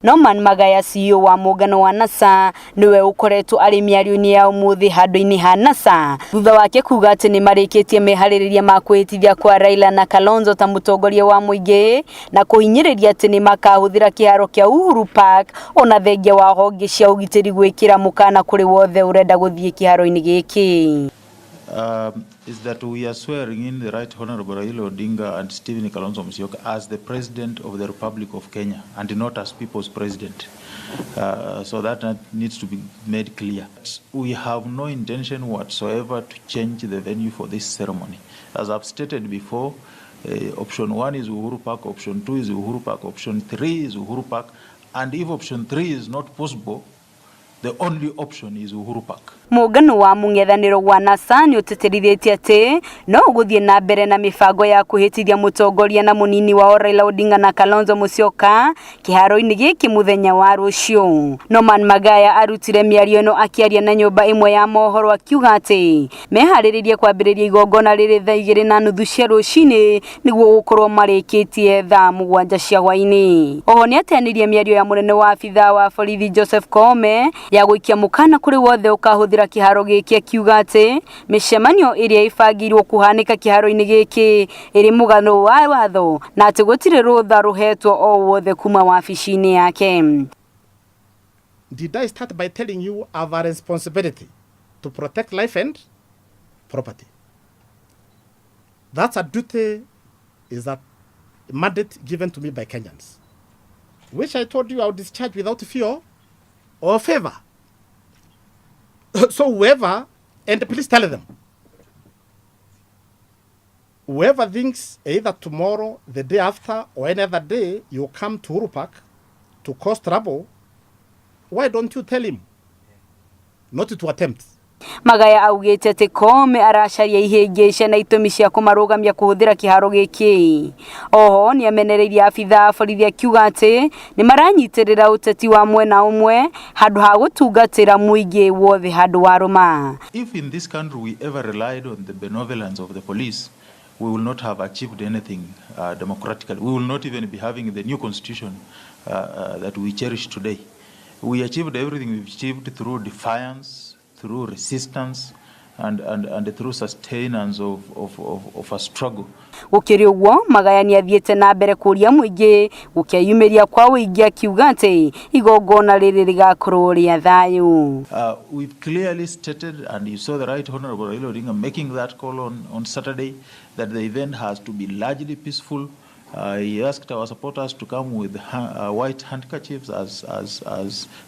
Norman Magaya, CEO wa mũngano wa NASA, niwe ũkoretwo arĩ mĩario-inĩ ya ũmũthĩ handũ-inĩ ha NASA thutha wake kuga atĩ nĩ marĩkĩtie meharĩrĩria ma kwĩhĩtithia kwa Raila na Kalonzo ta mũtongoria wa mũingĩ na kũhinyĩrĩria atĩ nĩ makahũthĩra kĩharo kĩa Uhuru Park ona thengia wa honge cia ũgitĩri gwĩkĩra mũkana kũrĩ wothe ũrenda gũthiĩ kĩharo-inĩ gĩkĩ. Is that we are swearing in the Right Honorable Raila Odinga and Stephen Kalonzo Musyoka as the President of the Republic of Kenya and not as people's president. So that needs to be made clear. We have no intention whatsoever to change the venue for this ceremony. As I've stated before, option one is Uhuru Park, option two is Uhuru Park, option three is Uhuru Park, and if option three is not possible, the only option is Uhuru Park. Mũngano wa mũng'ethanĩro wa NASA nĩ ũtĩtĩrithĩtie atĩ no ũgũthiĩ na mbere na mĩbango ya kwĩhĩtithia mũtongoria na mũnini wao Raila Odinga na Kalonzo Musyoka kĩharo-inĩ gĩkĩ mũthenya wa rũciũ. Norman Magaya arutire mĩario ĩno akĩaria na nyũmba ĩmwe ya mohoro, akiuga atĩ meharĩrĩrie kwambĩrĩria igongona rĩrĩ thaa 2:30 cia rũcinĩ nĩguo gũkorwo marĩkĩtie thaa 7 cia hwaĩ-inĩ. Oho nĩateanĩirie mĩario ya mũnene wa abithaa wa borithi Joseph Koome ya gũikia mũkana kũrĩ wothe ũkahũthĩra kĩharo gĩkĩ, akiuga atĩ mĩcemanio ĩrĩa ĩbangĩirwo kũhanĩka kĩharo-inĩ gĩkĩ ĩrĩ mũgano wa watho na atĩ gũtirĩ rũtha rũhetwo o wothe kuma wabici-inĩ yake. Did I start by telling you I have a responsibility to protect life and property? That's a duty, is a mandate given to me by Kenyans, which I told you I would discharge without fear or favor. So whoever, and please tell them, whoever thinks either tomorrow, the day after, or any other day, you come to Uhuru Park to cause trouble, why don't you tell him not to attempt? Magaya augĩte atĩ Koome aracaria ihĩngĩca na itũmi cia kũmarũgamia kũhũthĩra kĩharo gĩkĩ. Oho nĩ amenereirie abithaa a borithi akiuga atĩ nĩ maranyitĩrĩra ũteti wa mwena ũmwe handũ ha gũtungatĩra mũingĩ wothe handũ wa rũma. If in this country we ever relied on the benevolence of the police, we will not have achieved anything democratically. We will not even be having the new constitution that we cherish today. We achieved everything we've achieved through defiance, through resistance, and through sustenance of a struggle. Gũkĩrĩ ũguo, Magaya nĩ athiĩte na mbere kũria mũingĩ gũkeyumĩria kwa ũingĩ, akiuga atĩ igongona rĩrĩ rĩgakorwo rĩa thayũ. We've clearly stated, and you saw the Right Honorable Raila Odinga making that call on Saturday, that the event has to be largely peaceful. He asked our supporters to come with white handkerchiefs as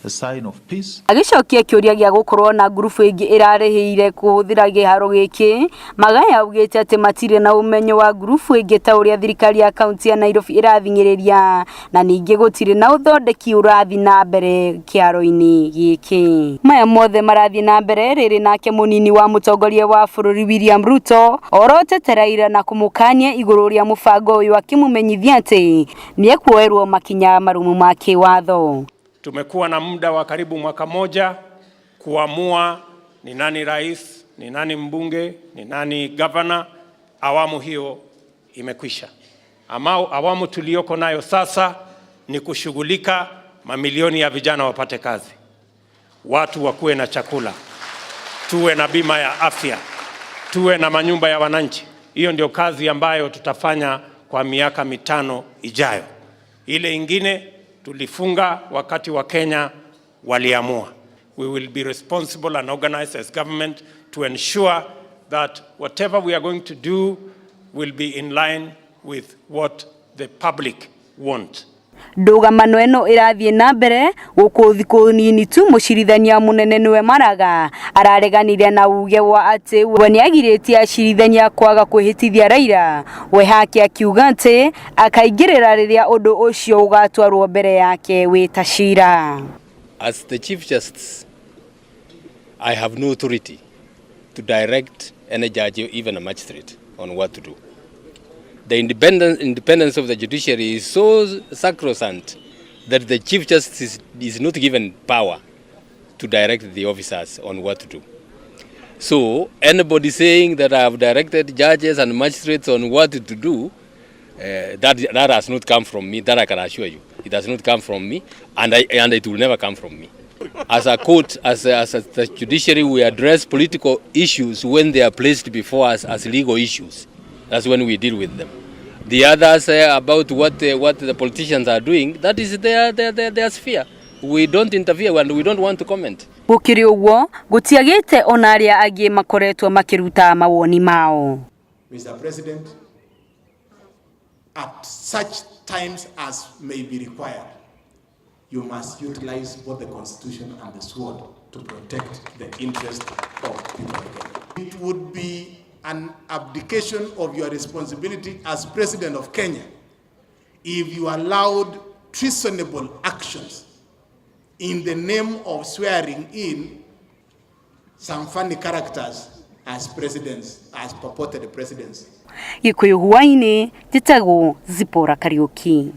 a sign of peace. Agĩcokia kĩũria gĩa gũkorwo na ngurubu ĩngĩ ĩrarĩhĩire kũhũthĩra kĩharo gĩkĩ, Magaya augĩte atĩ matirĩ na ũmenyo wa ngurubu ĩngĩ ta ũrĩa thirikari ya kaunti ya Nairobi ĩrathing'ĩrĩria na ningĩ gũtirĩ na ũthondeki ũrathiĩ na mbere kĩharo-inĩ gĩkĩ. Maya mothe marathiĩ na mbere rĩrĩ nake mũnini wa mũtongoria wa bũrũri William Ruto orotete Raila na kũmũkania igũrũ rĩa mũbango ũyũ, akĩmũmenyithia atĩ nĩekuoerwo makinya marũmu ma kĩwatho. Tumekuwa na muda wa karibu mwaka moja kuamua ni nani rais, ni nani mbunge, ni nani gavana. Awamu hiyo imekwisha. Ama awamu tuliyoko nayo sasa ni kushughulika mamilioni ya vijana wapate kazi, watu wakuwe na chakula, tuwe na bima ya afya, tuwe na manyumba ya wananchi. Hiyo ndio kazi ambayo tutafanya kwa miaka 5 ijayo. Ile ingine tulifunga wakati Wakenya waliamua. We will be responsible and organized as government to ensure that whatever we are going to do will be in line with what the public want. Ndũgamano ĩno ĩrathiĩ na mbere gũkũ thikũ nini tu mũcirithania mũnene nĩwe Maraga arareganire na uge wa atĩ we nĩagirĩtie acirithania kwaga kwĩhĩtithia Raila, we hake akiuga atĩ akaingĩrĩra rĩrĩa ũndũ ũcio ũgatwarwo mbere yake wĩ ta cira. As the Chief Justice, I have no authority to direct any judge, even a magistrate, on what to do. The independence of the judiciary is so sacrosanct that the Chief Justice is not given power to direct the officers on what to do. So anybody saying that I have directed judges and magistrates on what to do, that has not come from me, that I can assure you. It does not come from me, and it will never come from me. As a court, as the judiciary, we address political issues when they are placed before us as legal issues. That's when we deal with them. The others about what the politicians are doing, that is their sphere. We don't interfere and we don't want to comment. Gukiri uguo gutiagite ona aria angi makoretwo makiruta mawoni mao. Mr. President, at such times as may be required, you must utilize both the Constitution and the sword to protect the interest of people of Kenya. It would be an abdication of your responsibility as President of Kenya if you allowed treasonable actions in the name of swearing in some funny characters as presidents, as purported presidents. Gikuyu hwaini, njĩtagwo Zipporah Kariuki.